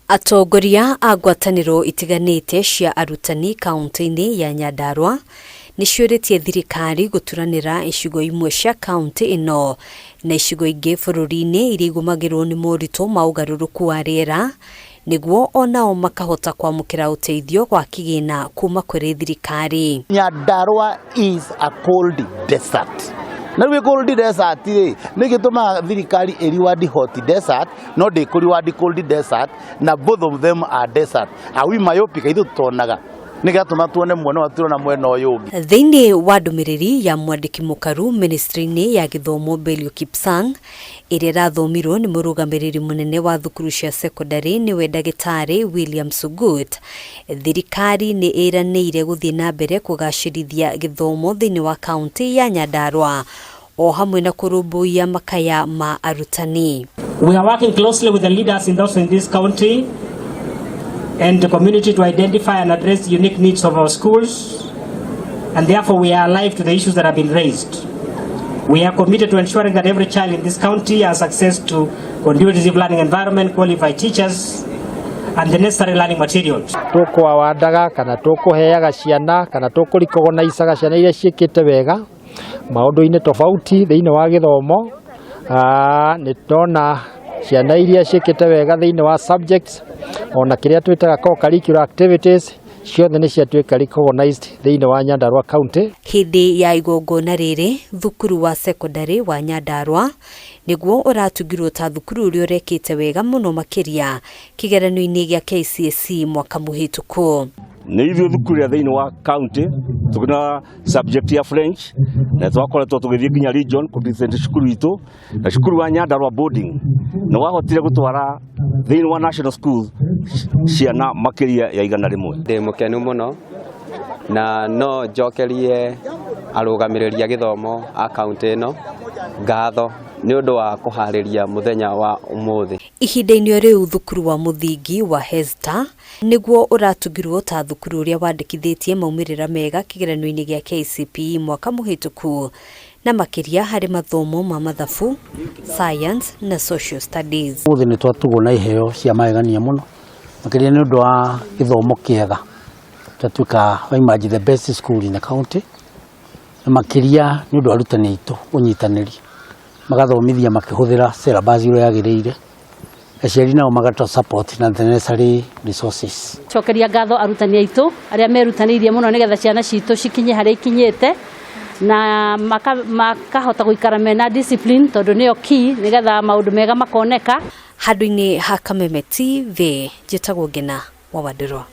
Atongoria a ngwatanĩro itiganĩte cia arutani kaunti-inĩ ya Nyandarua nĩ ciũrĩtie thirikari gũturanĩra icigo imwe cia kaunti ĩno na icigo ingĩ bũrũri-inĩ iria igũmagĩrwo nĩ moritũ ma ũgarũrũku wa rĩera nĩguo onao makahota kwamũkĩra ũteithio wa kĩgĩna kuma kũrĩ thirikari. Nyandarua is a cold desert. Na rĩu cold desert rĩ, nĩ gĩtũmaga thirikari ĩ reward hot desert no ndĩkũ reward cold desert, na both of them are desert. Are we myopic? Ithuĩ tũtonaga nĩ gĩatũma tuone mwena ũyũ turona mwena ũyũ ũngĩ. Thĩinĩ wa ndũmĩrĩri ya mwandĩki mũkaru ministry-inĩ ya gĩthomo Belio Kipsang ĩrĩa ĩrathomirwo nĩ mũrũgamĩrĩri mũnene wa thukuru cia cekondarĩ nĩwe ndagĩtarĩ William Sugut, thirikari nĩ ĩranĩire gũthiĩ na mbere kũgacĩrithia gĩthomo thĩinĩ wa kaunti ya Nyandarua o hamwe na kũrũmbũiya makaya ma arutani. We are working closely with the leaders in those in this county and the community to identify and address the unique needs of our schools, and therefore we are alive to the issues that have been raised. We are committed to ensuring that every child in this county has access to conducive learning environment, qualified teachers, and the necessary learning materials. Tũkũawandaga kana tũkũheaga ciana kana tũkũrikogonaicaga ciana iria ciĩkĩte wega maũndũ-inĩ tofauti thĩinĩ wa gĩthomo. Nĩ tona ciana iria ciĩkĩte wega thĩinĩ wa subjects ona kĩrĩa twĩtaga co-curricular activities ciothe nĩ ciatuĩka recognized thĩinĩ wa Nyandarua County. Hĩndĩ ya igongona rĩrĩ, thukuru wa cekondarĩ wa Nyandarua nĩguo ũratungirwo ta thukuru ũrĩa ũrekĩte wega mũno makĩria kĩgeranio-inĩ gĩa KCSE mwaka mũhĩtũku. Nĩ ithuĩ thukuru ĩrĩa thĩinĩ wa county tũkĩna subject ya French na twakoretwo tũgĩthiĩ nginya region kũ cukuru itũ, na cukuru wa Nyandarua boarding nĩ wahotire gũtwara thĩinĩ wa national school ciana makĩria ya 100. Ndĩ mũkenu mũno na no njokerie arũgamĩrĩri a gĩthomo a kaunti ĩno ngatho nĩ ũndũ wa kũharĩria mũthenya wa ũmũthĩ. Ihinda-inĩ o rĩu, thukuru wa mũthingi wa Hester nĩguo ũratungirwo ta thukuru ũrĩa wandĩkithĩtie maumĩrĩra mega kĩgeranio-inĩ gĩa KCPE mwaka mũhĩtũku, na makĩria harĩ mathomo ma mathabu, science na social studies. Ũmũthĩ nĩ twatugwo na iheo cia magegania mũno, makĩria nĩ ũndũ wa gĩthomo kĩega. Twatuĩka wa the best school in the county, na makĩria nĩ ũndũ wa arutani aitũ ũnyitanĩri, magathomithia makĩhũthĩra syllabus ĩrĩa yagĩrĩire, aciari nao magatũ support na the necessary resources. Cokeria ngatho arutani aitũ arĩa merutanĩirie mũno nĩgetha ciana citũ cikinye harĩa ikinyĩte na makahota gũikara mena discipline, tondũ nĩyo key nĩgetha maũndũ mega makoneka. Handũ-inĩ ha Kameme TV, njĩtagwo Ngina wa Wandirwa.